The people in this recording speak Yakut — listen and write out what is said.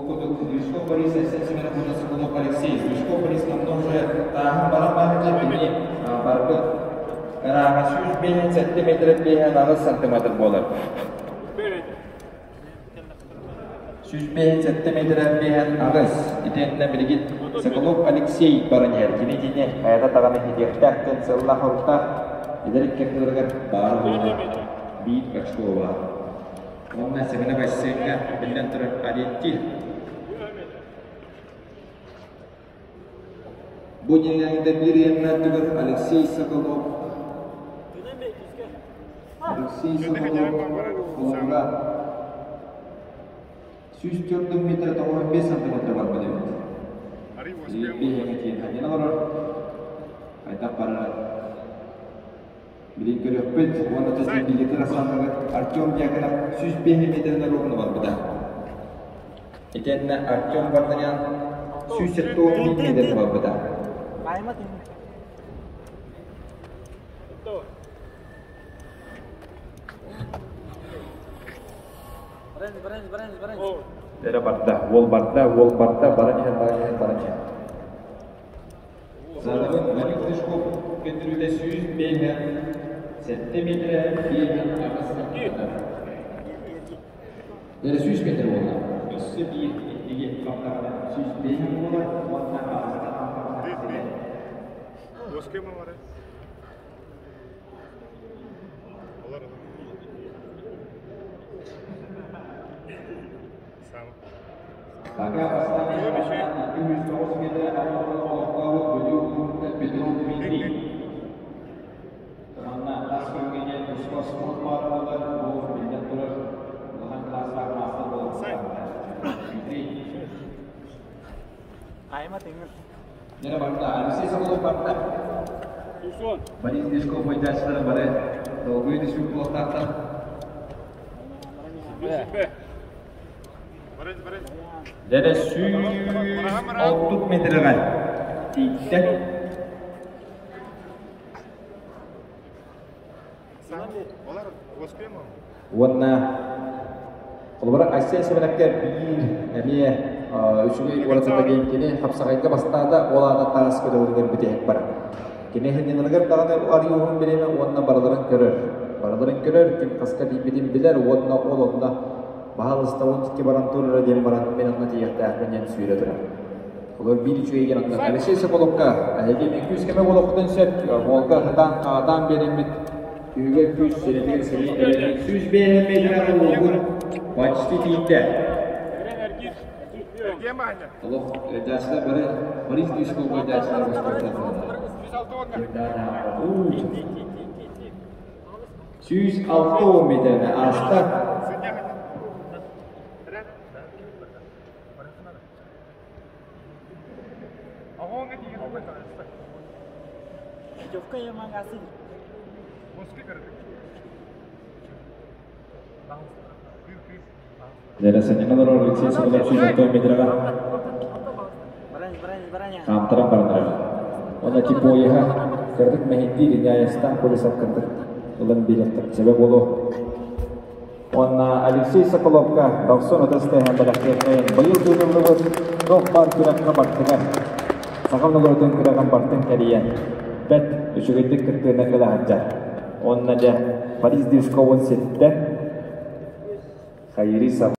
Ол курдук Лужков Борис Айсен Семенов уонна Соколов Алексей. Лужков Борис онно уже тааһын баран барыта кини барбыт ырааҕа 105 метр 58 сантиметр буолар. 105 метр 58. Итиэннэ билигин Соколов Алексей баран иһэр. Кини итини хайата даҕаны иһитиэхтээх диэн сыаллаах-соруктаах эдэр икки ардыларыгар баара буолар биир очко баар. Уонна Семена Васильевна, биллэн турар, ориентир. Бу дьиҥнээҕитэ биир ыйаннааттыгар Алексей Соколов Алексей Соколов холобура 104 метр 95 сантиметр барбыт эбит. Биһиэхэ тиийэн олорор. Хайдах барара Билин көрүөхпүт уонна чэчирдиигитин ахсааныгар Артем Дьяконов 105 миэтэрэнэн ровно барбыта. Итиэннэ Артем Варданян 171 миэтэрэ барбыта. Эрэ барда, уол барда, уол барда, баран иһэн, баран иһэн, баран иһэн. Саатабын Вадим Стрижков көрдөрүүтэ 157 миэтэрэ 58 сантиметр. Дьэ 100 метр буолла. Өссө биир иккиги баттаҕына 105 буолар уонна аҕыста хампаҕына Пока послание 209 метрэ олохтообут Бүлүү улууһуттан Петров Дмитрий. Манна тас көрүҥҥэ туспа спорт баар буолар, бу биллэн турар улахан кылаастаах маастар буолар. Дмитрий. Нера барда, Алексей Соколов барда. Борис Дешков байдааччылара бары долгуйа түспүт буолуохтаахтар. Дьэ 130 метрҕэ тиийдэ. Уонна холобура Айсен Семенеккэ биир эмиэ үчүгэй уратыта диэн кини хапсаҕайга бастаата, ол аата таас көтөҕүтүгэр бүтэһик барар. Кини ханньаналыгар даҕаны арыйуоһун бириэмэ уонна барыларын көрөр. Барыларын көрөр, ким хаска тиийбитин билэр уонна ол онно баһаалыста он икки баран турара диэн баран мин онно тиийиэхтээхпин диэн сүүрэ турар. Олор биир үчүгэйгин онно Алексей Соколовка эһиги мин күүс кэмэ буолуоххутун сөп уолга сатаан хаатаан биэриммит түһүгэр күүс сиритигэр сирии эрэйбит 105 метрэ уолбут почти тиийдэ. Олох редакциялар бары Борис Дюшков редакциялар 106 метрэ ааста. Дьэ, олорор Алексей Соколов 106 метрға хаамтаран баран Уонна типоеһа кырдык мэһэйдиир Иняевстан Колесов кырдык ылан биэриэхтэр сөбө буолуо. Уонна Алексей Соколовка Дохсун ытыс тыаһын бэлэхтиэххэйин быйыл тыытыллыбыт туох баар күрэххэ бартыгар саха норуотун күрэҕин бартын кэрийэн бэрт үчүгэйдик кыттыыны ыла сылдьар. Уонна дьэ Борис Дюшковун ситтэ Хайыри.